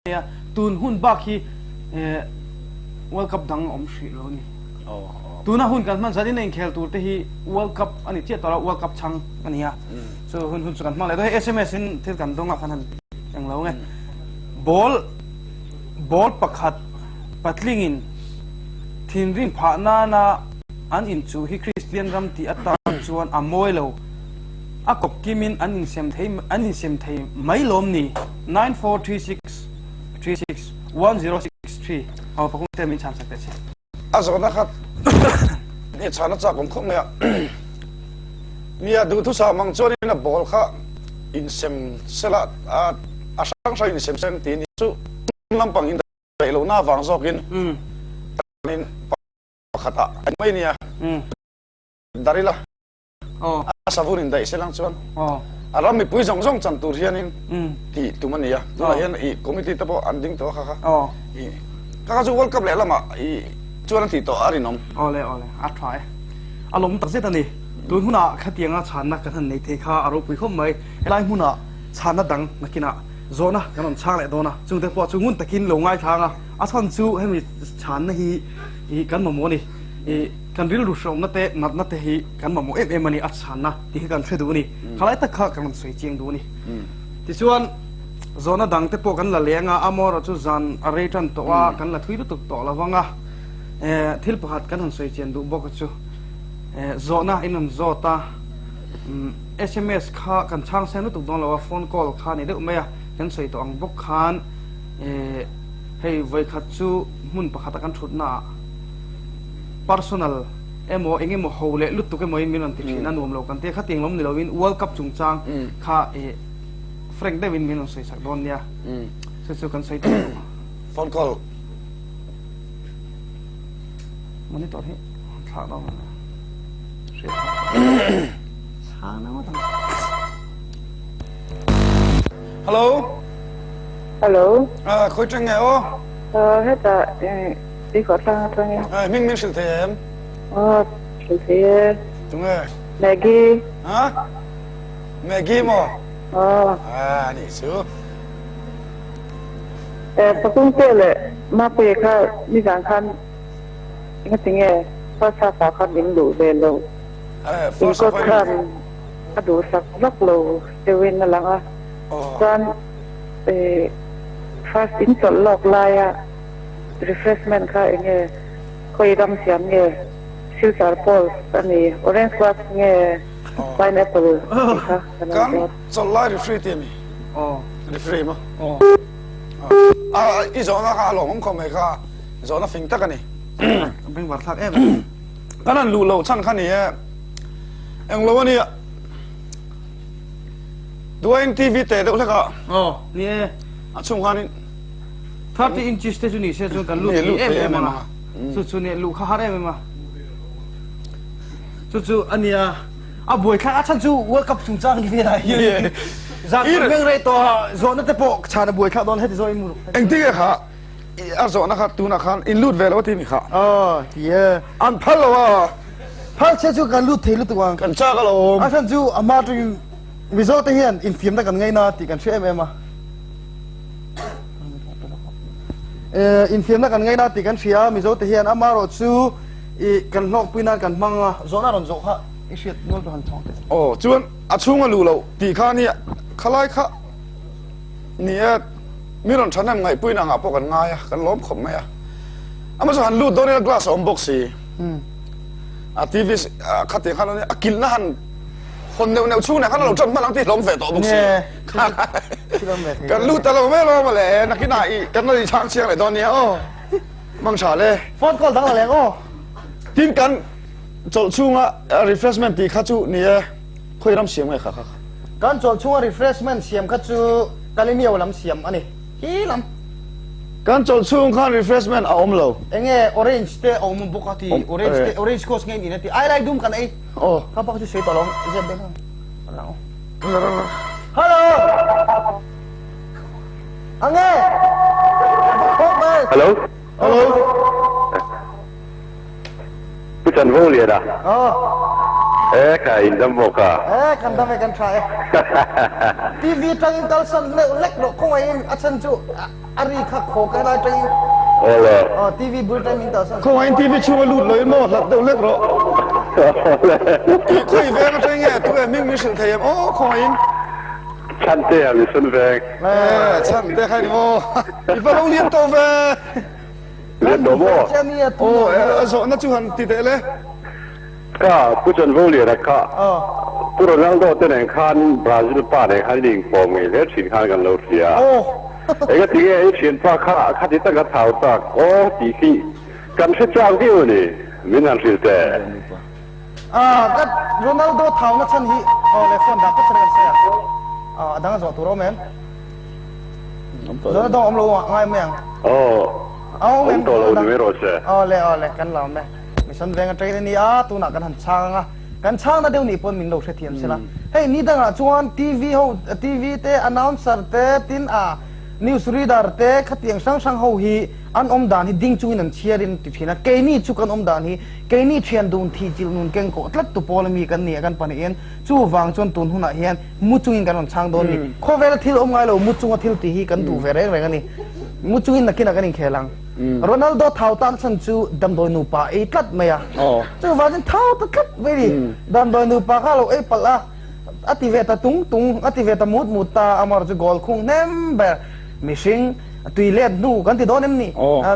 A, tun hun bak hi World Cup dang a awm hrih lo a ni. Tuna hun kan hman zan in a inkhel tur te hi World Cup a ni chiah tawh lo, World Cup chhang a ni a. Chu hun hun chu kan hmang leh dawn. Hei sms in thil kan dawng a khan han eng lo nge. Ball ball pakhat patlingin thinrim phah nana an inchuh hi Kristian ram tih atan chuan a mawi lo. A kawp kimin an insem thei an insem thei mai lawm ni? 9436 36 1063 Aw pakung te min chhan sak teh che. A zawhna kha i chhan a chak awm khawp mai a. Nia duhthusam ang chuanin a ball kha insem sela a hrang hrang insem seng tih ni chu lampang in daih lohna avang zawkin pakhatah mai nia dar ila. A savun in daih selang chuan a ram mipui zawng zawng chan tur hianin tih tum a ni a. Tunah hian i committee te pawh an ding tawh a kha kha. I kha kha chu World Cup leh lamah i chuan an tih tawh a rinawm. Awle awle a tha e. A lawm tak zet a ni. Tun hunah khatianga chhanna kan han nei thei kha a ropui khawp mai. Helai hmunah chhanna dang nakinah zawhna kan rawn chhang leh dawn a. Chungte pawh chu ngun takin lo ngaithlang a. A chhan chu hemi chhanna hi kan mamawh a ni. I kan rilru hreawmna te, natna te hi kan mamawh em em a ni, a chhanna tih hi kan hre duh a ni. Khalai tak kha kan rawn sawi chiang duh a ni. Tichuan, zawhna dang te pawh kan la leng a, amaherawh chu zan a rei tan tawh a, kan la thui lutuk tawh lo vang a. Thil pakhat kan han sawi chian duh bawk chu, zawhna in rawn zawt a, sms kha kan chhang seng lutuk dawn lo a, phone call kha ni deuh mai a, kan sawi tawh ang bawk khan hei vawikhat chu hmun pakhata kan thutnaah, Personal emaw eng emaw ho leh lutuk emaw in min rawn ti thin a nuam lo kan tia khatiang lawm ni lo in World Cup chungchang kha i frank deuh in min rawn sawi sak dawn nia chu chu kan sawi tawh lo. Phone call. Monitor hi thlah dawn a hriat chhang na ngawt ang. Hello. Hello. Ah khawi tang nge aw? Hetah I khawhthlang atangin. Ai hming min hrilh thei em? Aw hrilh thei e. Tunge? Maggie. Ha? Maggie maw? Aw. Ah anih chu. Eh Pakungte leh Mapuia kha nizan khan engatinge first half ah khan in luh ve loh? Eh first half In coach khan a duhsak vak lo deuhin a lang a. Chuan eh first in chawlh lawk laia Refreshment kha eng nge? Khawi ram siam nge? Silchar Falls a ni. Orange grass nge pineapple tih kha kan rawn Kan zawt. chawlh lai referee tih a mi? Referee maw? A i zawhna kha a lawmawm khawp mai kha zawhna fing tak a ni. Bengvar thlak em em. Kan han luh loh chhan kha ni e. Englo a nia. Duain TV teh deuh hlek a. Aw, ni e. A chhung khanin. 30 inches te chu ni se chuan kan lut thei em em ang a. Chu chu nia luh kha har em em a. Chu chu a nia. A buai thlak a chhan chu World Cup chungchang ni velah hian zan kan meng rei tawh a, zawhna te pawh chhan a buai thlak dawn heti zawh in mu. Engtin nge kha a zawhna kha tunah khan in lut ve lo a ti mi kha. Aw, ti e. An phal lo a. Phal che chu kan lut thei lutuk ang. Kan chak alawm. A chhan chu a hma atangin Mizo te hian infiamna kan ngaina tih kan hre em em a. Infiamna kan ngaina tih kan hria a, Mizo te hian amaherawh chu i kan hlawkpui nan kan hmang a, zawhna rawn zawh kha i hriat nual chu han chhawng teh. Aw chuan a chhung a luh loh tih kha nia khalai kha ni e mi rawn thahnem ngaihpuina angah pawh kan ngai a, kan lawm khawp mai a. Amah chu han lut dawn ila glass a awm bawk si. A TV khatiang khan a kilhna han Hawn neuh neuh chhung nen khan a lo ṭan hman ang tih hlawm ve tawh bawk si. Kan lut ta lo mai alawm mawle, nakinah i kan rawn inchhang chiang leh dawn nia aw. Mang ṭha le. Phone call dang la leng aw. Tin kan chawlh chhunga refreshment tih kha chu ni e, khawi ram siam nge kha kha. Kan chawlh chhunga refreshment siam kha chu Kalinio lam siam a ni. Hi lam. Kan chawlh chhung khan refreshment a awm lo. Enge orange te a awm bawk a ti, orange te, orange course nge in a ti, ai lai dum kan ei. Aw. Kha pak chu sawi tawh lo zep deuh ang. Hello. Ange. Hello. Hello. Pu Chanvo Liana. Aw. E kha in dam bawk a. E kan dam e kan tha e. TV tangin kalsan leuh lek rawh khawngaihin a chhan chu a ri kha khaw ka helai tangin. Awle. Aw TV bul tangin min kalsan. Khawngaihin TV chhung a lut lo in maw hlat deuh lek rawh. Awle. Khawi veng atang nge tu e hming min hrilh thei em aw khawngaihin. Chhante a Mission veng. E chhante kha ni maw. I va lo lian tawh ve. Lian tawh maw? Aw a zawhna chu han ti teh le. Ka Pu Chanvoliana kha Pu Ronaldo te nen khan Brazil pa nen khan in inkawm ngei hle thin khan kan lo hria. Enga tinge i thianpa kha khati taka thau tak aw tih hi kan hre chak viau a ni, min han hrilh teh. Ka Ronaldo thau na chhan hi aw le phone dah phawt chhan kan sawi a, a dang a zawh tur a awm em? Zawhna dang awm lo ngai mai ang. Aw, awm tawh lo ni mai rawh se. Aw le aw le kan la awm e. Mission veng atangin a ni a, tunah kan han chhang ang a, kan chhangna deuh nih pawn min lo hrethiam sela. Hei ni dangah chuan TV ho, TV te, announcer te, tin a news reader te khatiang hrang hrang ho hi an awm dan hi ding chungin an chhiarin ti thin a, keini chu kan awm dan hi keini thian dun thih chilh nun keng kawh tlat tu pawl ami kan ni a kan pahnihin chuvang chuan tun hunah hian mu chungin kan rawn chhang dawn ni. Khawvela thil awm ngai lo mu chunga thil tih hi kan duh ve reng reng a ni. Mu chungin nakinah kan inkhel ang. Ronaldo thau tan chhan chu damdawi nupa ei tlat mai a. Chuvangin thau ta tlat mai ni. Damdawi nupa kha lo ei palh a, a ti ve ta tung tung, a ti ve ta mut mut ta, amaherawhchu chu goal khung hnem ber mihring tui let hnu kan ti dawn em ni?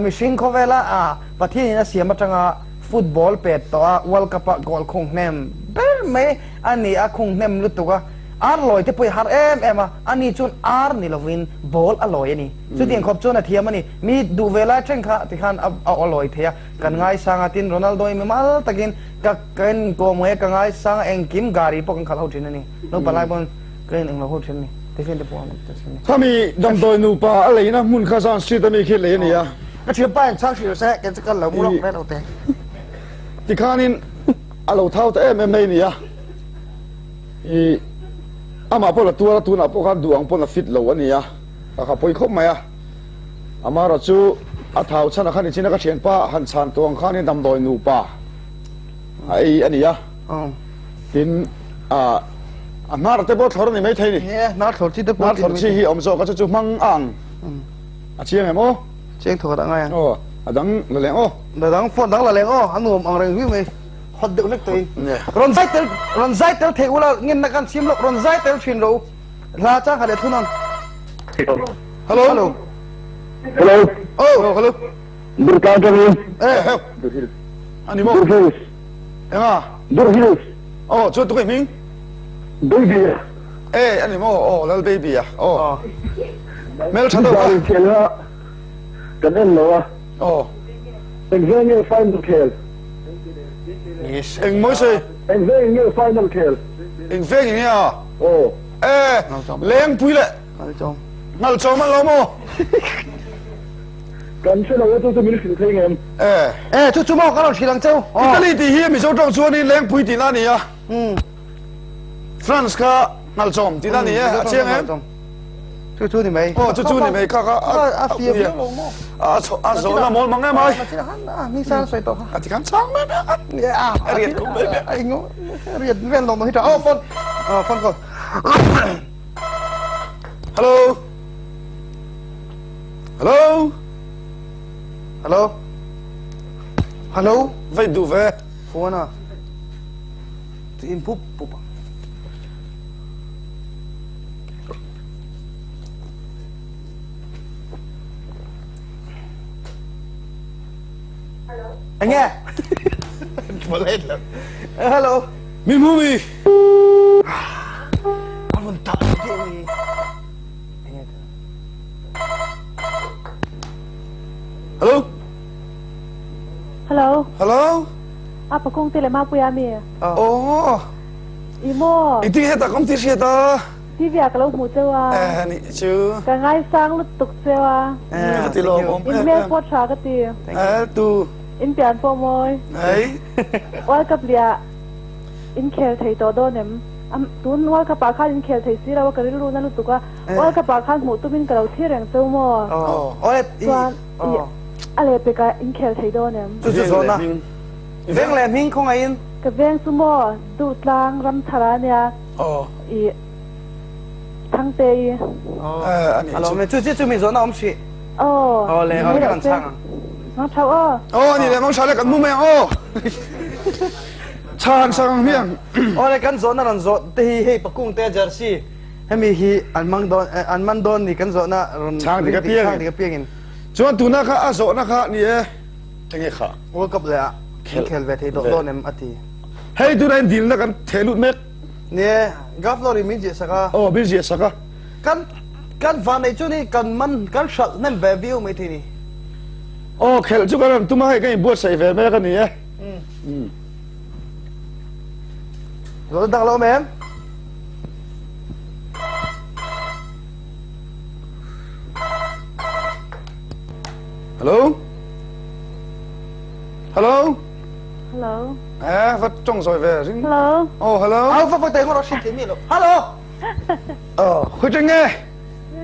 Mihring khawvela Pathianin a siam atanga football pet tawh a World Cup a goal khung hnem ber mai a ni a, khung hnem lutuk a. Ar lawi te pawh i har em em a, ani chuan ar ni lovin ball a lawi a ni. Chutiang khawp chuan a thiam a ni. Mi duh ve lai thleng kha tikhan a aw lawi thei a, kan ngaisang a, tin Ronaldo hi mimal takin ka ka inkawm nge ka ngaisang a, engkim gari pawh kan khalh ho thin a ni. Naupan lai pawn ka in englo ho thin a ni. Tiffin te pawh an ti thin a ni. Khami damdawi nupa a leina hmun kha Zion Street ami khi lei a ni a. Ka thianpa in chhang hrilh se, kei chu kal lo mu lawk reng lo te. Tikhanin a lo thau ta em em mai a ni a. I amah pawh la tuar a, tunah pawh khan duh ang pawn a fit lo a ni a. Ka kha pawi khawp mai a, amaherawh chu a thau chhan a khan ichin a ka thianpa han chhan tawh ang khanin damdawi nupa a ei a ni a, tin a hnar te pawh thlawr a ni maithei ni, hnar thlawr chi te pawh hnar thlawr chi hi a awm zawk a, chu chu hmang a ang a chiang em aw? Chiang thawk a dah ngai ang. Aw, a dang la leng aw. A dang phone dang la leng aw, a nuam ang reng viau mai, hot deuh hlek tawhin. Rawn zai tel rawn zai tel thei ula ngenna kan chim lawk rawn zai tel thin lo. Hla chang kha leh thun ang. Hello. Hello. Hello. Oh. Hello. Durtlang tangin. Eh, heo. Ani mo. Durhills. Enga. Durhills. Oh, chu tu kai hming? Baby. Eh, ani mo. Oh, lal baby a. Oh. Mel tha do ka. Khel ha. Kan en lo a. Oh. Eng veng nge final khel? Yes. Eng moi sei? Eng veng nge final khel? Eng veng nge a? Oh. E, lengpui le. Ngalchawm. Ngalchawm an lo maw? Kan hre lo e, chu chu min hrilh thei ngem? E. E, chu chu maw ka rawn hrilh ang cheu. Italy tih hi Mizo tawng chuanin lengpui tihna a ni a. France kha ngalchawm tihna a ni e, a chiang em? Chu chu ni mai. Aw, chu chu ni mai kha kha a fia viau lo maw? A a zawhna mawl mang em ai. A mi san sawi tawh kha. A ti khan chang mai mai a. A riat kum mai mai. A ingo riat vel lo hi tha. Oh phone. Oh phone call. Hello. Hello. Hello. Hello. Vai du ve. Phone a. In pup pup. Enge? Hello. Mi hmu mi. A rawn tah deuh ni. Enge? Hello. Hello. Hello. Apa kung te le ma puya mi. Oh. I maw? Engtin nge hetah ka awm tih hriat a? TV ah ka lo hmuh cheu a. Eh, nih chu. Ka ngaisang lutuk cheu a. Eh, ka ti lawm awm. In hmel pawh tha ka ti. Eh, tu. In pian pawh mawi. Hei. World Cup liah in khel thei tawh dawn em? Tun World Cup ah khan in khel thei si lo a, ka rilru na lutuk a. World Cup ah khan hmuh tumin ka lo thlir reng cheu maw? Chuan a lehpekah in khel thei dawn em? Chu chu zawhna. Veng leh hming khawngaihin. Ka veng chu maw Duhtlang Ramthara nia i Thangtei. A lawm e, chu chiah chu mi zawhna awm hrih. Aw. Aw le, aw le kan chhang ang. Mang tha aw. Aw ni le, mang tha le kan mu mai ang aw. Chhan sang ang hmiang. Aw le kan zawhna rawn zawh te hi hei pakung te jersey hemi hi an mang dawn an man dawn ni kan zawhna rawn chhang dik apiang chhang dik apiangin. Chuan tuna kha a zawhna kha ni e. Enge kha? World Cup leh ah in khel ve thei tawh dawn em a ti. Hei tuna in dilna kan theh lut mek. Nie, Governor in min ziah sak a. Aw, min ziah sak a. Kan kan vanneih chu ni kan man kan hralh hnem ve viau mai thei ni. Aw, khelh chu kan rawn tum a, hei kan inbuatsaih ve mek a ni e. Zawhna dang lo awm em? Hello? Hello? Hello. Eh, va tong rồi về ring. Hello. Oh, hello. Au va va te ngor shin mi lo. Hello. Oh, khoi teng nghe.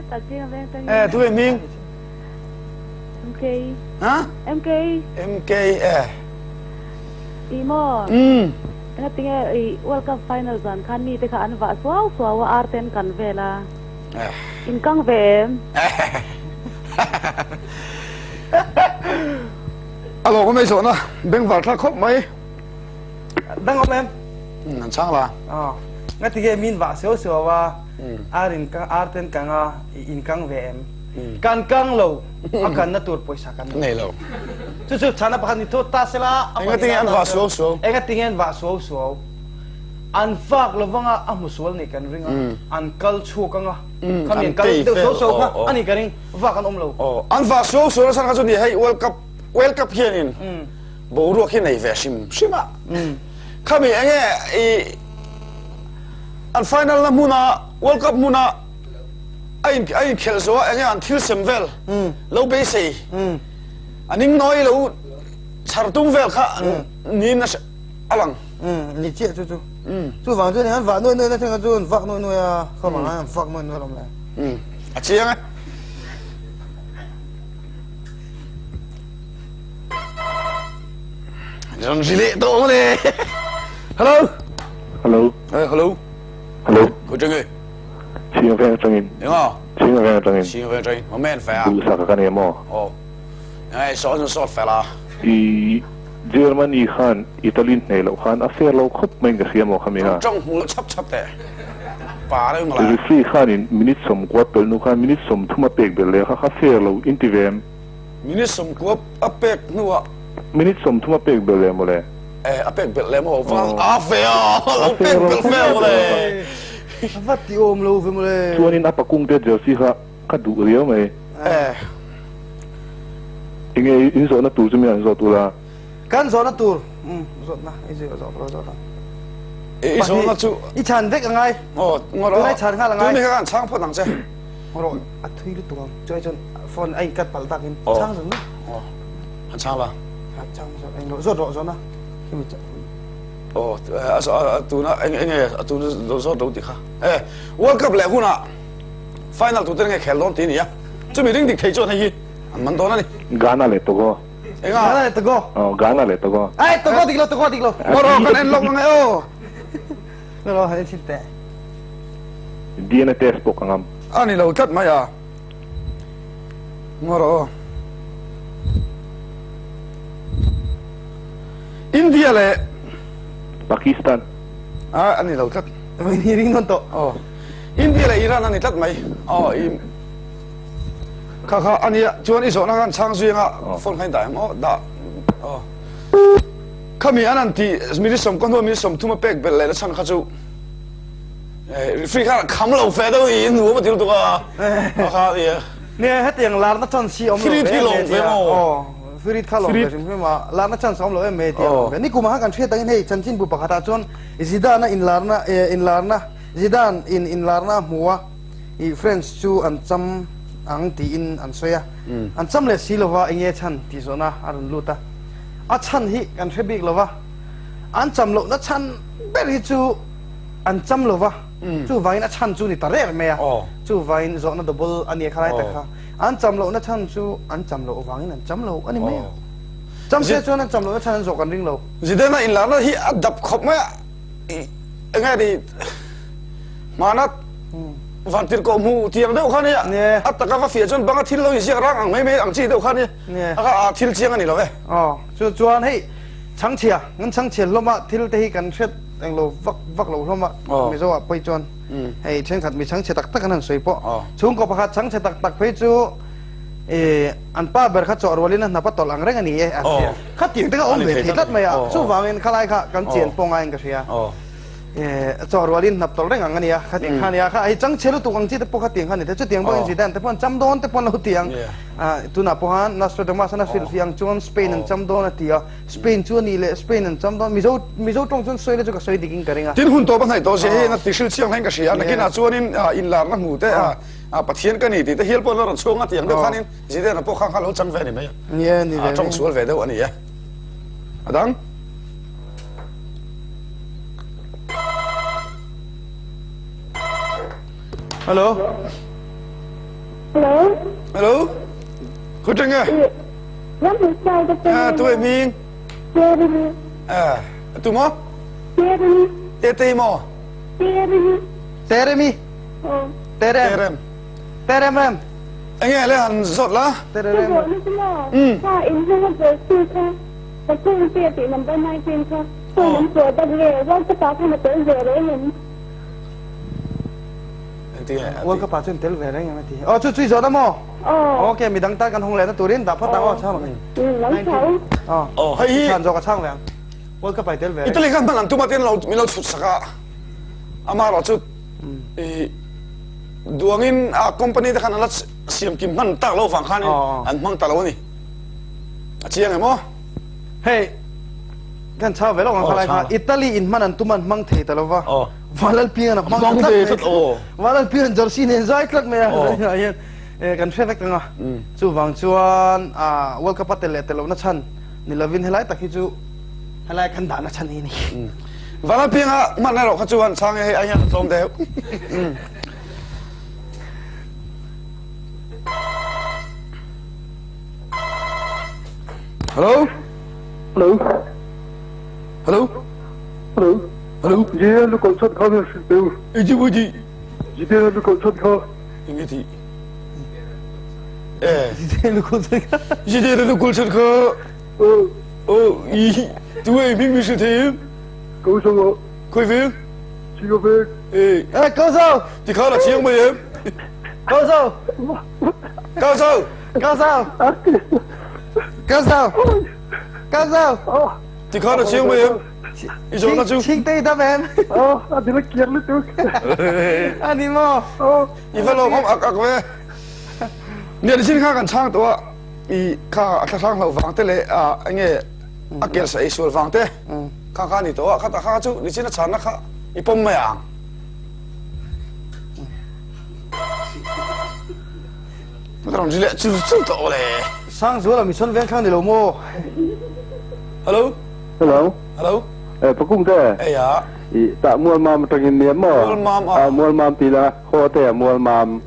Ta ching veng teng. Eh, tu em ming. MK. Hả? MK. MK eh. I mo. Mm. Nga tinge i World Cup final zan khan mi te kha an va suau suau a ar ten kan vela. In kang ve em? A lawm awm ei zawhna bengvar thlak khawp mai. Dang awm em? An chhang la. Nga tige min vah suau suau a, ar in kang ar ten kang a, in kang ve em? Kan kang lo, a kanna tur pawisa kan nei lo. Chu chu chhana pakhat ni thawt ta sela. Enga tinge an vah suau suau? Enga tinge an vah suau suau? An fak lovang a, a hmu sual nih kan ring a, an kal chhuak ang a, khami an kal deuh suau suau kha a nih ka ring, vak an awm lo. Aw, an vah suau suau nasa kha chu ni hei World Cup, World Cup hianin boruak hi nei ve hrim hrim a, khami enge i an final na hmuna World Cup hmuna a in a inkhelh zawh a enge an thil sem vel lo beisei a ning nawi lo chhar tum vel kha niin a a lang. Ni chiah chu chu. Chu vang chuan an vah nuai nuai na thleng chu an vak nuai nuai a, kha vang an vak nuai nuai lawm le. A chiang e. Ran ri leh tawh ang le. Hello. Hello. Eh, hello. Hello. Ko chang e. Chhing veng atangin. Enga? Chhing veng atangin. Chhing veng atangin. Ma men fe a. Duhsaka ka nei maw? Oh. Ngai so so so fe la. I Germany khan Italy hneh loh khan a fair lo khawp maiin ka hria maw khami kha. Tawng hmu loh chhap chhap teh. Pa reng mawla. Referee khanin minute 90 pelh hnu khan minute 30 a pek belh leh kha kha fair lo inti ve em? Minute 90 a pek hnuah. Minute 30 a pek belh leh mawle. Eh a pek belh leh maw vang a fair lo pek belh fe mawle. A va ti awm lo ve mawle. Chuanin a pakung te jersey kha ka duh riau mai. Eh. Enge in zawhna tur chu mi an zawh tur a? Kan zawhna tur, umm zawhna i zir zawh rawh zawhna. I zawhna chu. I chhan vek angai. Aw ngaw rawh. Tunai chhan nghal angai. Tuni kha kan chhang phawt ang che. Ngaw rawh a thui lutuk ang. Chuai chuan phone a in cut palh takin chhang zawh na. Aw han chhang la. Han chhang zawh eng rawh zawt rawh zawhna. Khi mi chah. Aw a tuna eng enge a tuna zawt ro ti kha. Eh World Cup leh hunah Final tute nge khel dawn tih a ni a, chumi ring dik thei chuan hei hi an man dawn a ni. Ghana leh Togo. Enga? Ghana leh Togo. Aw, Ghana leh Togo. Ai, Togo dik lo, Togo dik lo. Ngawr aw, kan en lawk ang e aw. Ngawr aw, han en chhin teh. DNA test pawh ka ngam. A ni lo tlat mai a. Ngawr aw. India leh Pakistan. A, a ni lo tlat. Ni ring nawn tawh. Aw. India leh Iran a ni tlat mai. Aw i kha kha a nia chuan i zawhna khan chhang zui anga phone kha in dah em aw dah aw khami an an ti minute sawm ka hnua minute 30 a pek belh leh na chhan kha chu referee khan a kham lo fe deuh i nuam a ti lutuk a a kha nia Ne hetiang larna chance hi awm lo ve em ve tia aw free kha lawm ve hrim hrim a larna chance awm lo em ve tia lawm ve nikum ah khan kan hriat angin hei chanchinbu pakhat ah chuan Zidane a inlarna inlarna Zidane in inlarna a hmu a, i French chu an cham ang tiin an sawi a. An cham leh si lova enge chhan tih zawhna a rawn lut a. A chhan hi kan hre bik lova, an cham lohna chhan ber hi chu an cham lova, chuvangin a chhan chu ni ta reng mai a. Chuvangin zawhna double a nia kha lai tak kha. An cham lohna chhan chu an cham loh vangin an cham lo a ni mai a. Cham se chuan an cham lohna chhan an zawh kan ring lo. Zidane-a inlarna hi a dap khawp mai a, eng nge ni hmana vantirhkoh hmu tiang deuh kha nia, a taka va fiah chuan banga thil lo inziak rang ang mai mai ang chi deuh kha nia, a kha a thil chiang a ni lo e. Aw, chu chuan hei chhangchhia, kan chhangchhia hlawm a thil te hi kan hriat eng lo vak vak lo hlawm a, Mizo ah pawh hi chuan hei thenkhat mi chhangchhe tak tak an han sawi pawh, chhungkaw pakhat chhangchhe tak tak phei chu an pa ber kha chawh rualin a hnap a tawlh ang reng a ni e an ti a, khatiang te kha awm ve thei tlat mai a, chuvangin khalai kha kan chian pawh ngaiin ka hria, chawh rualin hnap tawlh reng ang a ni a, khatiang kha a ni a, kha hei changchhe lutuk ang chi te pawh khatiang kha a ni thei, chutiang pawhin Zidane te pawh an cham dawn te pawh an lo ti ang, tunah pawh khan Nostradamus an a hrilhfiah ang chuan Spain an cham dawn a ti a, Spain chu a nih leh Spain an cham dawn, Mizo Mizo tawng chuan sawi la chu ka sawi dikin ka ring a. Tin hun tawp a hnaih tawh zia hi a ti hrilh chiang hlain ka hria, nakinah chuanin inlarna hmu te a Pathian ka ni tih te hial pawh an la rawn chhuak nga tiang deuh khanin Zidane-a pawh kha kha lo chang ve a ni mai a, a tawng sual ve deuh a ni e. A dang. Hello. Hello. Hello. Khu teng e. Ram hmu sai ka teng. À, tu em? Teremi. À, tu mo? Teremi. Te te mo? Teremi. Teremi. Terem. Terem. Terem rem. Enge le han zawt la. Terem. Kha in hmanga jersey kha ka chung te tih number 19 kha phone an product nge World Cup ah khan a tel ve reng em? World Cup ah chuan tel ve reng em a ti. Aw chu chui zawt a maw? Aw. Ok midang tan kan hawng lehna turin dah phawt ang aw chhang ang. Lam chho. Aw hei hi. Chhan zawk a chhang ve ang. World Cup ah i tel ve reng. Italy khan hman an tum a tin lo min lo chhut sak a. Amaherawh chu i duangin a company te khan an la siam kim hman tak lo vang khanin an hmang ta lo a ni. A chiang em aw? Hei kan chau ve lo ang khalai kha Italy in hman an tum an hmang thei ta lo va. Vanlalpian a hmang tlat mai. Vanlalpian jersey nen zai tlat mai a. Hian kan hre vek anga. Chuvang chuan World Cup a tel leh tel lohna chhan ni lovin helai tak hi chu Helai kan dahna chhan hi ni. Vanlalpianga hman erawh kha chuan chhang e hei ai hian a tlawm deuh. Hello. Hello. Hello. Hello. Hello. Ji lu kol chhat kha min hrilh teu. Ji bu ji. Ji te lu kol chhat kha. Inge thi. Eh. Ji te lu kol chhat kha. Ji te lu kol chhat kha. Aw. Aw, i, tu ei bing mi hrilh thei em? Ko so aw. Khoi veng? Chi ko veng. Eh. Eh, ko so. Ti kha la chiang mai em? Ko so. Ko so. Ko so. Ko so. Ko so. Ti kha la chiang mai em? I zawh na chu. Ching te dam em? Aw, a dila kiar lutuk. Ani maw? Aw. I va lawm awm ak ak ve. Nia chin kha kan chhang tawh a. I kha a thlahrang hlauh vang te leh a enge a kel sa ei sual vang te kha kha ni tawh a khata kha chu nichin a chhanna kha i pawm mai ang. Ka rawn ri leh chur chur tawh le. Sangzuala Mission Vengthlang ni lo maw? Hello. Hello. Hello. Eh Pakung te. Ei a. I tah mual mam atangin nia maw? Mual mam a. Mual mam ti la khaw te a mual mam.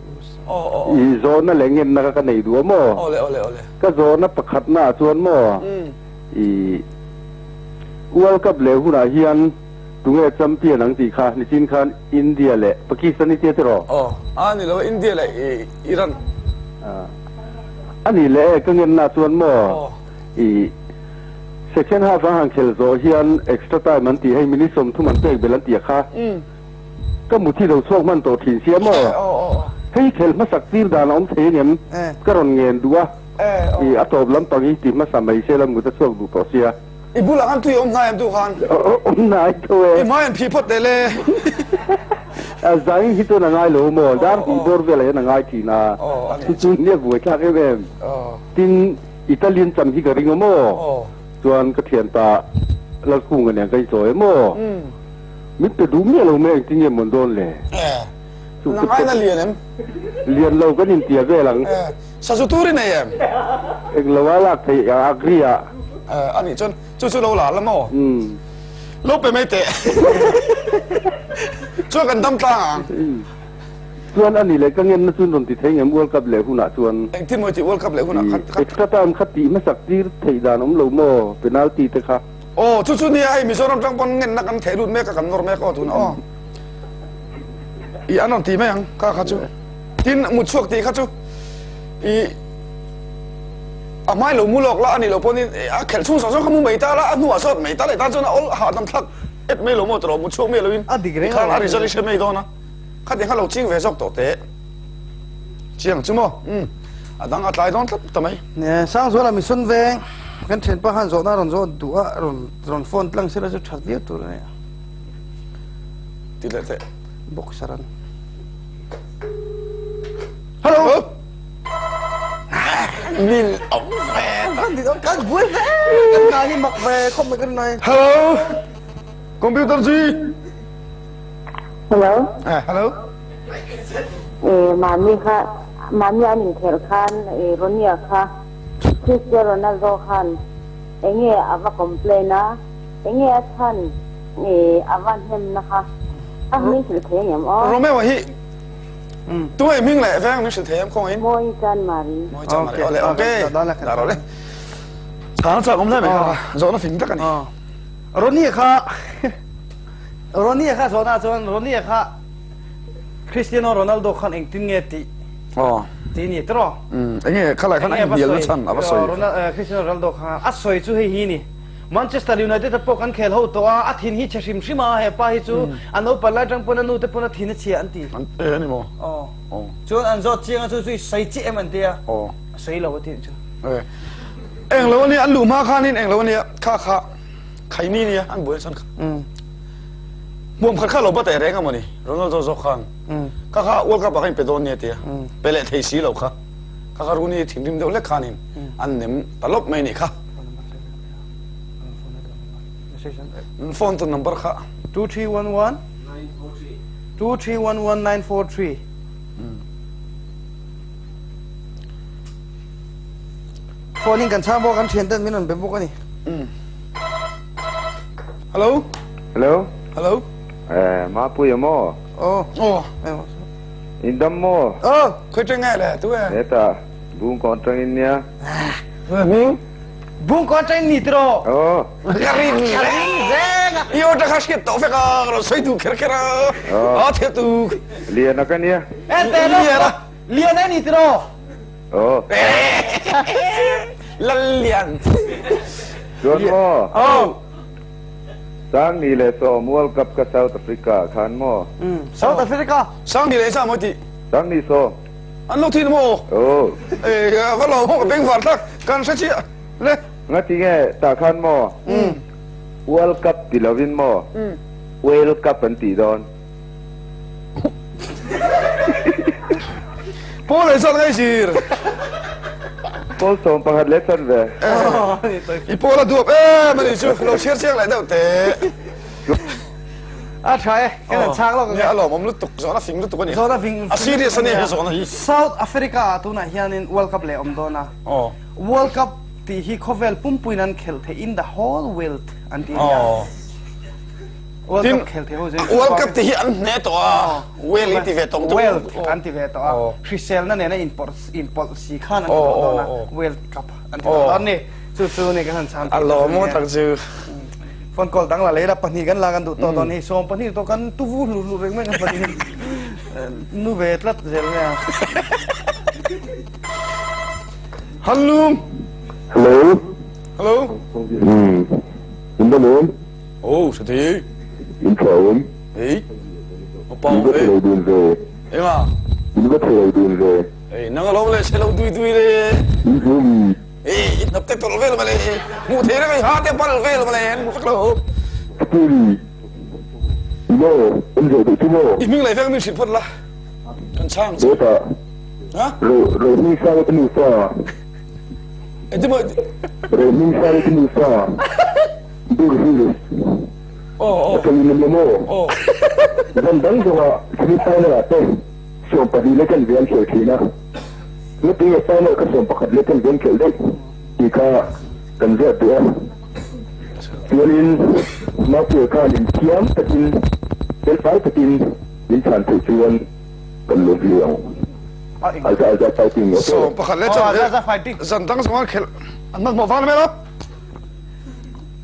I zawhna leh ngenna kha ka nei duh a maw? Awle, awle, awle. Ka zawhna pakhatna ah chuan maw i World Cup leh hunah hian tunge champion ang tih kha nichin khan India leh Pakistan i tia tiraw? Aw, a ni lo, India leh Iran. A ni leh e, ka ngenna ah chuan maw i second half an han khel zawh hian extra time an tih hei minute 30 an pek belh an tih a kha. Ka muthi lo chhuak hman tawh thin sia maw? Hei khel hmasak tir dan a awm thei angem? Ka rawn ngen duh a, i a tawp lampang hi ti hmasa mai se la mut a chhuak duh tawh sia. I bulah khan tui a awm hnai em tu khan? Awm hnai tho e. I hmai an phih phawt teh le. A zang hi chuan a ngai lo maw? Dar hnih bawr velah hian a ngai thin a. Chu chu nia buai thlak em em. Tin, Italian cham hi ka ring a maw? Chuan ka thianpa Lalkhunga nen ka inchawi a maw? Min pe duh miah lo mai engtin nge mawn dawn le? Eh, nang aina lian em? Lian lo kan intia vel ang. Eh, sazu tur i nei em? Eng lo a lak theih a agri ah. Eh, anih chuan chu chu lo la la maw? Umm. Lo pe mai teh. Chuan kan dam tlang ang. Chuan a ni leh ka ngenna chu rawn ti thei ngem World Cup leh hunah chuan. Engtin maw i tih World Cup leh hunah kha kha. Extra time kha tih hmasak tir theih dan awm lo maw penalty te kha. Aw chu chu nia hei Mizoram tang pawn ngenna kan theh lut mek a kan nawr mek aw tunah aw. I an rawn ti mai ang kha kha chu. Tin mut chhuak tih kha chu i a hmai lo mu lawk la a nih loh pawhin a khelh chhung zawng zawng kha mu mai ta la a hnuah zawt mai ta leh tan chuan a awl hahdam thlak et mai lo maw tawh mut chhuak miah loin tikhan a result i hre mai dawn a khatiang kha lo ching ve zawk tawh teh chiang chu maw umm a dang a tlai dawn tlat ta mai. Sangzuala mission veng kan thianpa khan zawhna rawn zawh duh a rawn rawn phone tlang sela chu that viau tur a ni. Ti leh teh. Boxer an. Hello. Min awm ve. Kan ti kan buai ve. Kan nai hi mak ve khawp mai kan nai. Hello. Computer ji. Hello. Eh, hello. Eh, mami kha mami an inkhelh khan eh Ronia kha Cristiano Ronaldo khan enge ava complain a enge a chhan eh ava hnemna kha a min hrilh thei angem aw. Romeo hi Tu nge hming leh veng min hrilh thei em khawngaih in? Mawi Chan Mari. Mawi Chan Mari awle okay. Dah rawh le. Chhana chak awm hle mai kha zawhna fing tak a ni. Ronnie kha Ronnie kha zawhna chuan Ronnie kha Cristiano Ronaldo khan engtin nge tih tih ni tiraw? Enge khalai khan a inhnialna chhan a va sawi. Cristiano Ronaldo kha a sawi chu hei hi ni. Manchester United a pawh kan khel ho tawh a, a thin hi chhe hrim hrim a, he pa hi chu a naupan lai tang pawn a nu te pawn a thin a chhia an ti. E ani maw? Aw. Chuan an zawt chiang a chu chu i sawi chiah em an ti a. Aw. A sawi lo a ti chu. E. Eng lo ania an luh hma khanin eng lo ania kha kha khaini nia an buai chuan kha. Hmuam khat kha lo ba teh reng a mawni Ronaldo zawk khan. Kha kha World Cup ah khan in pe dawn nia tia. Pe leh thei si lo kha. Kha kha Rooney thinrim deuh hlek khanin an nem ta lawp mai nih kha. Phone tu number kha. 2311 2311 943. Phone in kan chhang bawk an thian ten min rawn be bawk a ni. Hello. Hello. Hello. Eh, Mapuia maw? Oh. Oh. In dam maw? Oh. Khoi teng nge le tu e? Heta, Bungkawn tangin nia. Hming? Bungkawn tangin ni tiraw? Aw. Ka rin Ka rin reng a. I aw tanga hriat tawh vek a, ka lo sawi tu kher kher a. Aw. A thil tu. Liana ka nia. E te lo. Liana. Liana ni tiraw? Aw. Lal Lian. Chuan maw? Aw. Sangni leh Sawm World Cup ka South Africa khan maw? South Africa. Sangni leh sa maw tih? Sangni Sawm. An lo thin maw? Aw. Eh, va lo maw ka beng var tak, kan hre chiah le. Ngati nge tah khan maw? World Cup ti lovin maw? World Cup an tih dawn. Paul leh chan ngai sir. Paul 11 leh chan ve. I Paul a duap em ani chu, lo chhiar chiang leh deuh teh. A tha e, kan han chhak lawk ang e. Nia a lawmawm lutuk, zawhna fing lutuk a ni. Zawhna fing A serious a ni he zawhna hi. South Africa ah tunah hianin World Cup leh a awm dawn a. World Cup tih hi khawvel pumpuiin an khelh theih in the whole world an ti a nia. World Cup khel thei ho zui. World Cup tih hi an hne tawh a, World i ti ve tawh ang. World an ti ve tawh a, hriselna nena inpawlh si khan an ti tawh dawn a, World Cup an ti tawh dawn a ni. Chu chu ni kan han chhan A lawm tak chu. Phone call dang la lei la pahnih kan la kan duh tawh dawn hi 12 tawh kan tuvu hlu hlu reng mai kan pahnih nu ve tlat zel mai a. Hello. Hello. Hello. In da lawm. Oh, sa thei. In tha awm. Ei. Opa. In va thei dun ve. Enga. In va thei dun ve. Ei, nang alawm le chhe lo dui dui le. In hmu mi. Ei, in hnap te tawlh vel mawle. Hmuh thei reng a i ha te bal vel mawle, an hmu vek lo. Pui. Maw, an zawh duh chu maw? I hming leh veng min hrilh phawt la. Kan chhang che. Dawtah. Ha? Ro, ro hming sang ka nufa. Engtin maw? Ro hming sang ka nufa. Dur Hills. Aw, aw. A tawng in maw? Aw. Zan dang zawngah semi final ah te 12 leh kan ve an khelh thin a. Ngatinge final kha 11 leh kan ve an khelh daih tih kha kan ziah duh a. Chuanin Mapuia khan inthiam takin felfai takin min chhan theih chuan. Kan lawm hle ang. Alza alza fighting okay. So pakhat leh chan ve zan dang zawng an khelh an hmanhmawh vang vel a.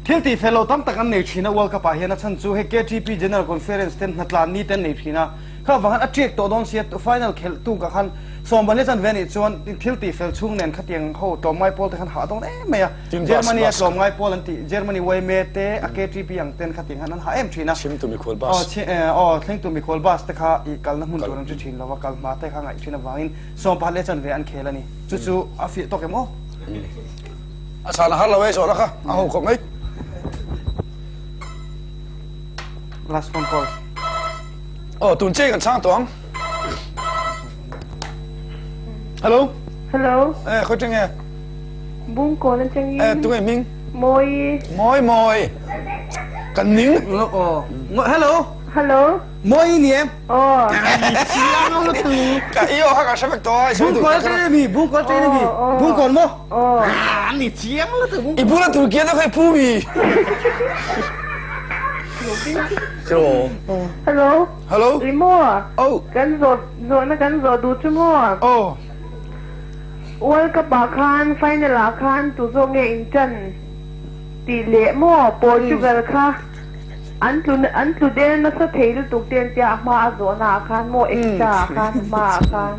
Thil tih fel lo tam tak an nei thin a World Cup ah hian a chhan chu hei KTP General Conference ten hnatlan ni te an nei thin a. Kha vang khan a tiak tawh dawn sia final khelh tuk ah khan sawmban leh chan ve anih chuan thil tih fel chhung nen khatiang ho tlawmngai pawl te khan hah dawn em mai a. Germany a tlawmngai pawl an tih Germany yma te a KTP ang ten khatiang khan an hah em thin a. Thlengtu mikhual bus. Aw thlengtu mikhual bus te kha i kalna hmun tur an hre thin lo a kal hma te kha ngaih thin avangin sawmpakhat leh chan ve an khel a ni. Chu chu a fiah tawk em aw? A chhan a har lo e zawhna kha a ho khawp mai. Last phone call. Aw tun che kan chhang tawh ang. Hello. Hello. Eh khawi teng nge? Bungkawn atangin. Eh tunge hming? Mawi. Mawi mawi. Kan ning. Aw. Hello. Hello. Mawi ni em? Aw. Chiang lutuk. Ka i aw kha ka hre vek tawh a. Bungkawn atangin mi? Bungkawn atangin mi? Bungkawn maw? Aw. Ah, ni chiang lutuk. I bula tur kian kha i pu mi. Hello. Hello. I maw? Oh. Kan zawh zawhna kan zawh duh chu maw? Oh. World Cup ah khan final ah khan tu zawk nge in ṭan tih leh maw Portugal kha an tlu an tlu der nasa thei lutuk te an tia a hma a zawhna ah khan maw extra ah khan a hma ah khan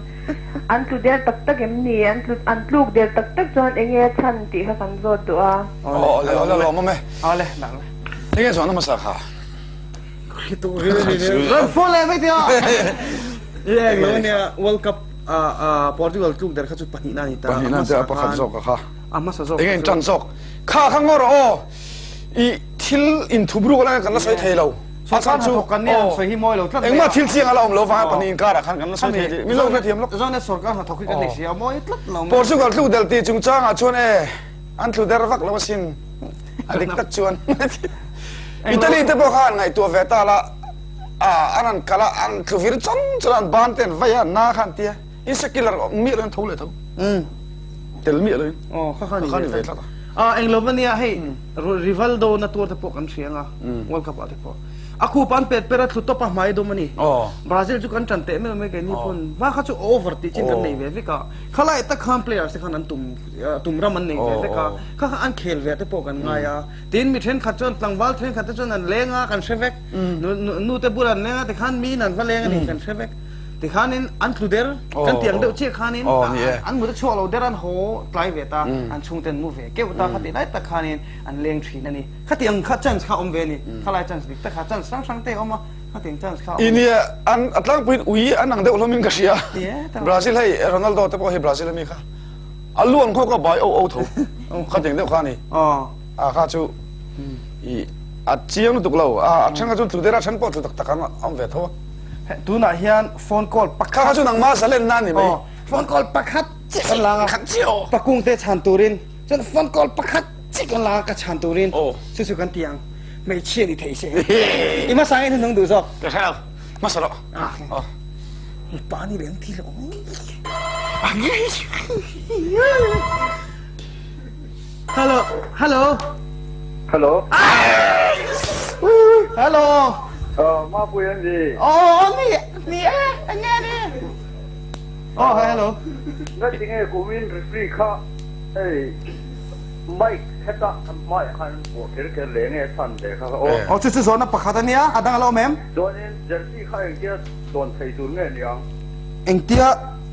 an tlu der tak tak em ni an tlu an tluk der tak tak chuan enge a chhan tih kha kan zawt duh a. Awle awle lawm awm e. Awle dah le. Enge zawhna hmasa kha? Rawn phone leh mai teh a. Eng lo nia World Cup Portugal tluk der kha chu pahnihna a ni ta. Pahnihna a pakhat zawk a kha. A hmasa zawk. Enge in tan zawk. Kha kha ngaw rawh aw. I thil inthup ruk lai kan la sawi thei lo. A chhan chu kan nia sawi hi mawi lo tlat. Engmah thil chiang a la awm lo vang pahnih inkarah khan kan la sawi thei tih. Min lo hrethiam lawk. Zonet sorkar hnathawk hi kan nei si a mawi tlat lo. Portugal tluk del tih chungchangah chuan e an tlu der vak lo asin. A dik tak chuan Italy te pawh khan ngaihtuah ve ta la an han kal a an tlu vir chang chuan an ban te an vai a na khan tia in secular miah lo in tho leh tho tel miah lo in aw kha kha ni ve tlat a eng lo ania hei Rivaldo na tur te pawh kan hria anga World Cup ah te pawh a khup an pet per a thlu tawp a hmai dawm ani Brazil chu kan tan teh meuh mai keini pawn hma kha chu over tih chin kan nei ve vek a khalai tak khan players te khan an tum tum ram an nei ve vek a kha kha an khel ve te pawh kan ngai a tin mi thenkhat chuan tlangval thenkhat te chuan an leng a kan hre vek nu te bulah an leng a tikhan miin an va leng a ni kan hre vek tikhanin an tlu der kan tiang deuh chiah khanin an mut a chhuak lo der an haw tlai ve ta an chhungte an mu ve keuh ta khati lai tak khanin an leng thin a ni khatiang kha chance kha awm ve a ni khalai chance dik tak kha chance hrang hrang te a awm a khatiang chance kha I nia an a tlangpuiin ui an ang deuh hlawmin ka hria Brazil hei Ronaldo te pawh hi Brazil ami kha A luan khawk a bai o o tho. Kha ding deuh kha ni. A kha chu i a chiang lutuk lo. A then kha chu tlu der a then pawh tlu tak tak an awm ve tho a. Tunah hian phone call pakhat. Kha kha chu nangmah zalen na ni mai. Phone call pakhat chiah kan lang a. Khat chiah aw. Pakung te chhan turin chuan phone call pakhat chiah kan lang a ka chhan turin chu chu kan ti ang. Hmeichhia ni thei se. I hmasa nge hnung duh zawk? Ka hre lo. Hmasa rawh. Mipa ni leh ang ti lo. Hello, hello. Hello. Hello. Oh, ma pui an ni. Oh, ni, ni e, nge ni. Oh, hello. Nga tinge kumin referee kha ei mic heta mic khan bo kher kher le nge chan le kha o. Oh, chu chu zona pakhat ania, adang alo mem. Chuanin jersey kha engtia dawn thei tur nge niang. Engtia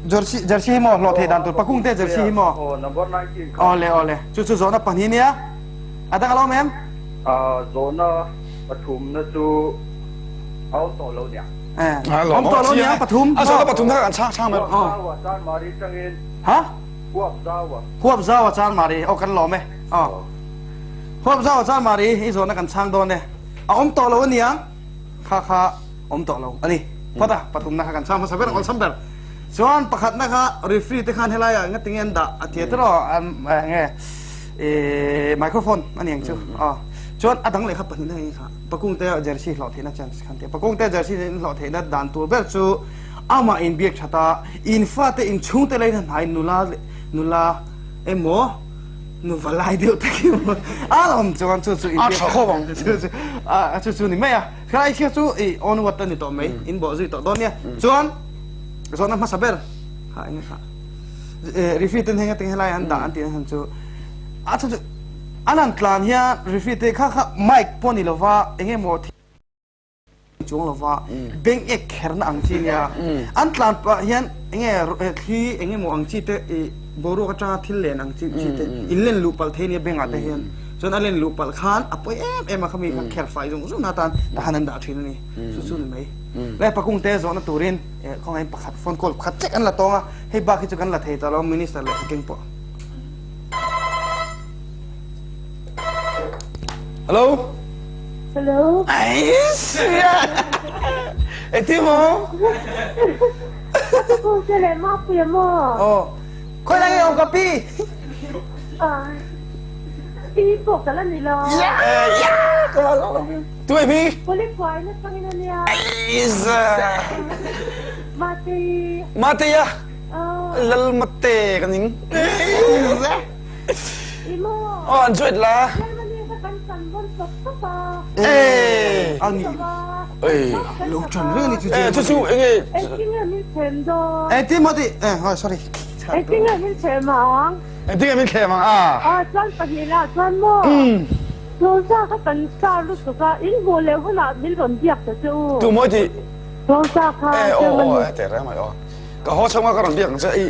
jersey jersey hi maw hlawh theih dan tur pakung te jersey hi maw? Aw number 19 kha. Awle awle chu chu zawhna pahnih nia a dang alo mem? Ah zawhna pathumna chu a awm tawh lo nia. Eh awm tawh lo nia pathum. A zawhna pathum kha kan chhang chhang mai. Huap zau a chan mari tangin. Ha? Huap zau a. Huap zau a chan mari aw kan lawm e. Aw. Huap zau a chan mari i zawhna kan chhang dawn e. A awm tawh lo ania. Kha kha awm tawh lo a ni. Phawt a, pathumna kha kan chhang hmasa ber, awlsam ber. Chuan pakhatna kha referee te khan helai ah ngatinge an dah a tia tiraw enge microphone a ni ang chu. Aw. Chuan a dang leh kha pahnihna hi kha Pakung te jersey hlawh theihna chance khan tia. Pakung te jersey hlawh theihna dan tur ber chu amah inbiak that a, in fate in chhungte leina hnai nula nula emaw Nuva lai deuh tak hi a awm chuan chu chu A tha khawp ang. Chu chu a chu chu ni mai a. Khalai khi chu i onward a ni tawh mai. In bawh zui tawh dawn nia. Chuan. Zawhna hmasa ber kha enge kha referee ten heng atang helai an dah an tih na chhan chu a chhan chu an han tlan hian referee te kha kha mic pawh ni lova enge maw chuang lova beng ek kherna ang chi nia an tlan pah hian enge thli enge maw ang chi te i boruak atanga thil len ang chi chi te in len luh palh thei nia bengah te hian chuan a len luh palh khan a pawi em em a khami kha kher fai zung zung na atan tahan an dah thin a ni chu chu ni mai le pakung te zawhna turin Khawngaih pakhat phone call pakhat chek an la tawng a, hei bak hi chu kan la thei tawh lo minister leh keng pawh. Hello. Hello. Ai sia. Eti mo. Ko se le ma pu ya mo. Oh. Khoi lai ông ka pi. Ah. Pi po ka la ni lo. Yeah. Yeah. Ka la lo. Tu ai mi? Qualify na tangin a nia. Aiza. Mate. Mate ya. Lal mate ka ning. Aiza. Imo. Oh, an chuet la. Eh. Ani. Eh. Lo chan re ni chu. Eh, chu chu enge. Eh, tinge min thlem do. Eh, ti mo ti. Eh, oh, sorry. Eh, tinge min thlem ang. Eh, tinge min thlem ang a. Ah, chuan pahnih chuan mo. Rosa kha kan star lutuk a, in hmuh leh hunah min rawn biak ta che u. Tu mawi tih? Rosa kha Eh aw aw eh teh reng mai aw. Ka haw chhunga ka rawn biak ang che i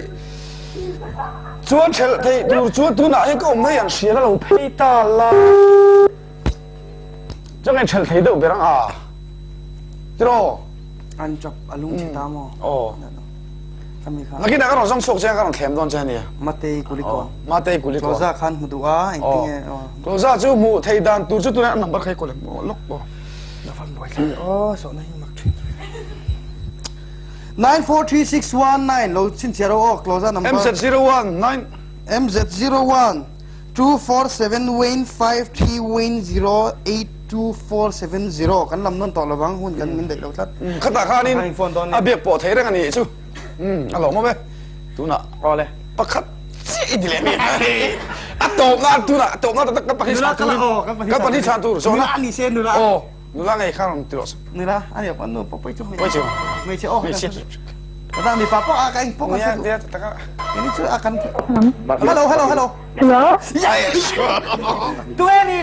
chuan thelh theih tur chuan tunah hian ka awm mai ang hrial a lo phei ta la. Chuan ka inthelh thei deuh ber ang a. Tiraw? An chap a lung chhe ta maw? Aw. Nakinah ka rawn zawng chhuak che a, ka rawn thlem dawn che a nia. Matei Kulikawm. Matei Kulikawm. Cloza khan hmu duh a, engtinge aw. Cloza chu hmuh theih dan tur chu tunah a number kha i kawl em aw lawk aw. La van buai thlak aw, sawhna hi mak thin. 943619 lo chhinchhiah ro aw, Cloza number. MZ01 9. MZ01 247 Wayne 53 Wayne 0 82470 kan lam nawn tawh lovang hun kan min daih lo tlat. Khatah khanin a biak pawh thei reng a nih chu. A lawm awm e. Tunah Awle. Pakhat chiah i ti leh mi. A tawpna tunah a tawpna tak kan pahnih chhan tur. Kan pahnih chhan tur. Nula a ni se nula. Aw nula ngei kha rawn ti rawh se. Nula a ni a nu pawh pawi chu. Pawi chu. Hmeichhe aw. Hmeichhe. Ka mipa pawh a ka eng pawh ka Nia nia tak a. Ini chu a kan Hello hello hello. Hello. Tu e ni.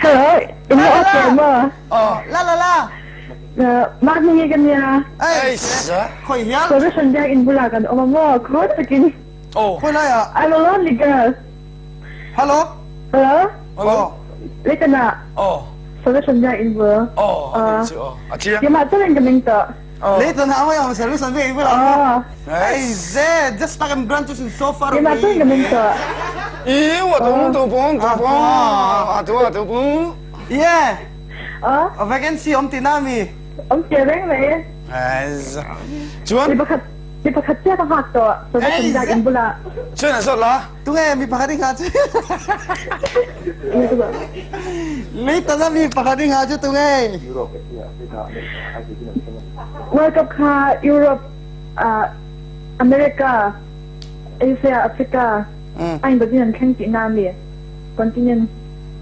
Hello. In lo okay ma. Oh la la la. Ma hmingi ka nia. Ai khoi hial. Solution biak in bula kan awm a maw khawr takin. Oh. Khoi lai a. I'm a lonely girl. Hello. Hello. Hello. Lekana. Oh. Solution biak in bul. Oh. Ani chu oh. A chiang. Keimah chuan ka ming tawh. Leitan ha amai am service an ve bula. Hey ze just like I'm branches in so far away. Keimah chuan ka ming tawh. I wa tung tu pung tu pung a tu a tu pung. Yeah. Ah. A vacancy om ti na mi. Om ti reng mai. Chuan. Mi pakhat mi pakhat chiah ka nghak tawh. Service an biak in bula. Chuan an zawt la. Tunge mi pakhat i ngah chu. Leitan a mi pakhat i ngah chu tunge. World Cup kha Europe, America, Asia, Africa a in an thleng tihna a mi? Continent.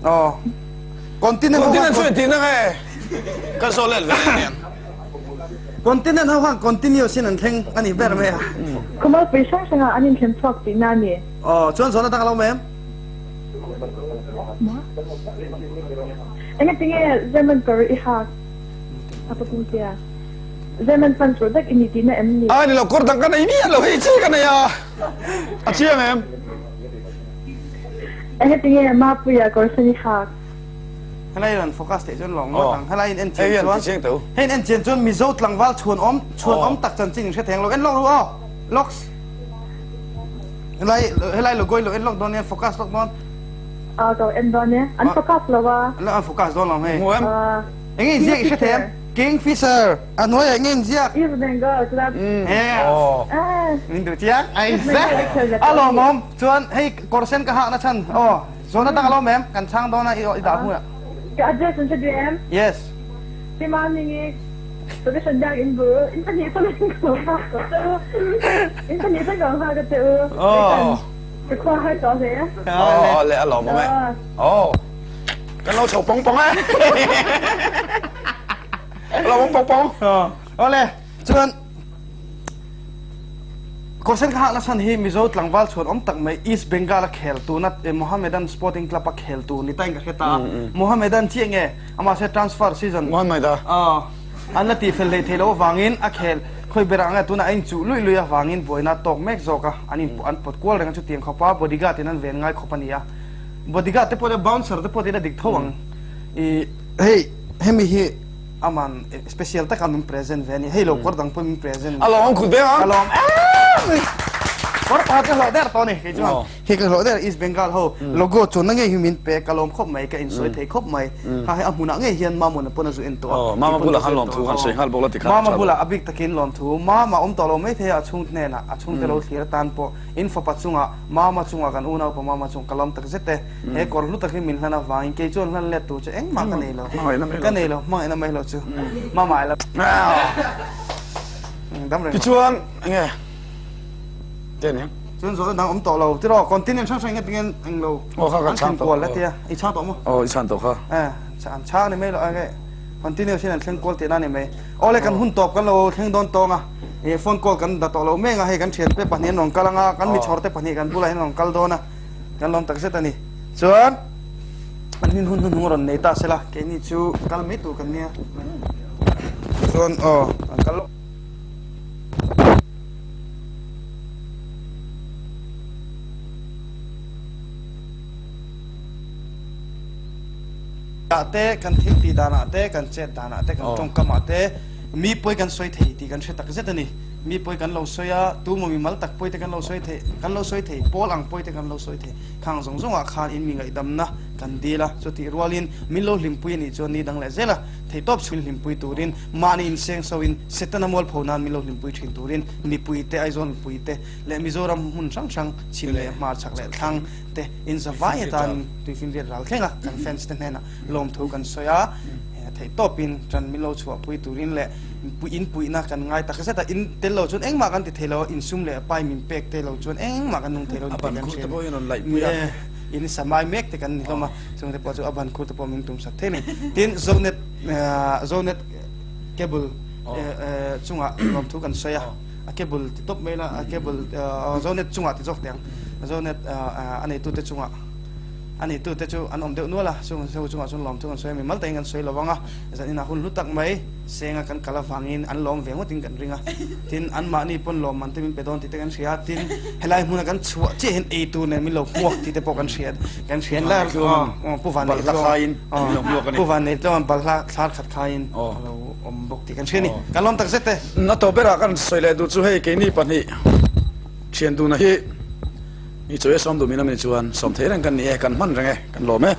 Aw. Continent Continent chu tihna nge? Ka zawh let ve nen. Continent ho khan continuous in an thleng a ni ber mai a. Khawmualpui hrang hrangah an inthlen chhuak tihna a ni. Aw, chuan zawhna dang a lo awm em? Engatinge German kawr i hak a pa tia? German fan tur vek i ni tihna em ni? A ni lo, kawr dang ka nei miah lo, hei chi ka nei a, a chiang em? Engatinge Mapuia kawr sen i hak? Helai rawn focus theih chuan lawng ngawt ang. Helai in en chian chuan, hei in en chian chuan Mizo tlangval chhuan awm, chhuan awm tak chanchin in hre thei ang lo. En lawk ru aw, lawks. Helai, helai lo goi lo en lawk dawn nia, focus lawk dawn. A ka en dawn e, an focus lo a. An focus dawn lo hei. Hmu em? Enge in ziak i hre thei em? Kingfisher, a hnuaiah enge in ziak? East Bengal Club. Min duh chiang. Ai ze. A lawmawm. Chuan hei kawr sen ka hakna chhan aw. Zawhna dang a lo awm em? Kan chhang dawn a i dah hmunah. Ka address an hre duh em? Yes. Pi Mamingi, Solution biak in bul, in pahnih chuan ka lo nghak tawh che u. In pahnih chuan ka lo nghak a che u. Aw. Ka khua har tawh hle. Aw le a lawm awm e. Aw. Kan lo chho pawng pawng e. A lawm awm pawng pawng. Aw le chuan. Kawrsen ka hah nachhan hi Mizo tlangval chhuan awm tak mai East Bengal a khel tuna Mohammedan Sporting Club a khel tur ni tain ka hre ta a. Mohammedan chiah nge amah se transfer season an la tihfel hlei thei loh avangin a khel khawi berah nge tunah a inchuh luih luih avangin buaina tawk mek zawk a an in an pawt kual reng a chutiang khawpa bodyguard in an ven ngai khawp a ni a. Bodyguard te pawh bouncer te pawh tiin a dik tho ang. I hei hemi hi Aman special taka min present ve a ni. Hei lo kawr dang pawh min present. A lawm khut beng ang. A lawm em. Kawr pakhat ka hlawh der tawh a ni kei chuan. Hei ka hlawh der East Bengal ho logo chuanna ngei hi min pe ka lawm khawp mai ka insawi thei khawp mai. Kha hei a hmunah ngei hian Mamuna pawn a zu en tawh a. Mama bulah khan lawmthu kan sawi nghal bawk la ti khan. Mama bulah a bik takin lawmthu. Mama awm tawh lo mai thei a a chhung hnenah a chhungte lo thlir atan pawh in fapa chungah Mama chungah kan unaupa Mama chung ka lawm tak zet e. He kawr hlu tak hi min hlan avangin kei chuan hlan let tur chu engmah ka nei lo. Ka nei lo, hmangaihna mai lo chu. Mama ila. Dam reng. Tichuan enge te ni? Chuan zawhna dang awm tawh lo. Tiraw continent hrang hrang engatinge eng lo. Aw kha kan chhang tawh. An thlen kual la tia. I chhang tawh maw? Aw i chhan tawh kha. Eh, an chhang ni mai lo enge continuous hian an thleng kual tihna ni mai. Awle kan hun tawp kan lo thleng dawn tawng a. Eh phone call kan dah tawh lo mek a hei kan thiante pahnih an rawn kal anga kan mi chhawr te pahnih kan bulah hian an rawn kal dawn a. Kan lawm tak zet a ni. Chuan an hun hun hnung rawn nei ta sela keini chu kal mai tur kan nia. Chuan aw an kal lawk. Ah te kan thil tih danah te kan chet danah te kan tawngkamah te mi pawi kan sawi thei tih kan hre tak zet a ni. Mi pawi kan lo sawi a, tu maw mimal tak pawi te kan lo sawi thei, kan lo sawi thei, pawl ang pawi te kan lo sawi thei. Khang zawng zawngah khan in mi ngaihdamna kan dil a, chutih rualin min lo hlimpui a nih chuan ni dang leh zel a, theihtawp chhun hlimpui turin mahni inseng soin Setana mualpho nan min lo hlimpui thin turin mipui te, Aizawl mipui te leh Mizoram hmun hrang hrang chhim leh hmar chhak leh thlang te inzavai atan tuifinriat ral thleng a kan fans te hnenah lawmthu kan sawi a, theihtawpin tan min lo chhuahpui turin leh in puihna kan ngai tak zet a, in tel lo chuan engmah kan ti thei lo a, insum leh pai min pek te lo chuan engmah kan nung thei lo ni tih kan hria a ni. In samai mek te kan ni hlawm a, chungte pawh chu a ban khur te pawh min tumsak thei mai. Tin, Zonet Zonet cable chungah lawmthu kan sawi a, a cable ti tawp mai la, a cable Zonet chungah ti zawk teh ang, Zonet a neitute chungah. A neitute chu an awm deuh nual a, chung ho chungah chuan lawm chu kan sawi a, mimal takin kan sawi lo vang a, zaninah hun hlu tak mai senga kan kal avangin an lawm ve ngawtin kan ring a, tin anmahni pawn lawmman te min pe dawn tih te kan hria a, tin helai hmuna kan chhuah chiah hian ei tur nen min lo hmuak tih te pawh kan hria kan hria a, Pu Vanneihtlawng Pu Vanneihtlawng balhla thlar khat khaiin a lo awm bawk tih kan hria a ni, kan lawm takzet e. Na tawp berah kan sawi leh duh chu hei keini pahnih thian duna hi. Mi chawi a sawm duh min a mi chuan sawm thei reng kan ni e, kan hman reng e, kan lawm e.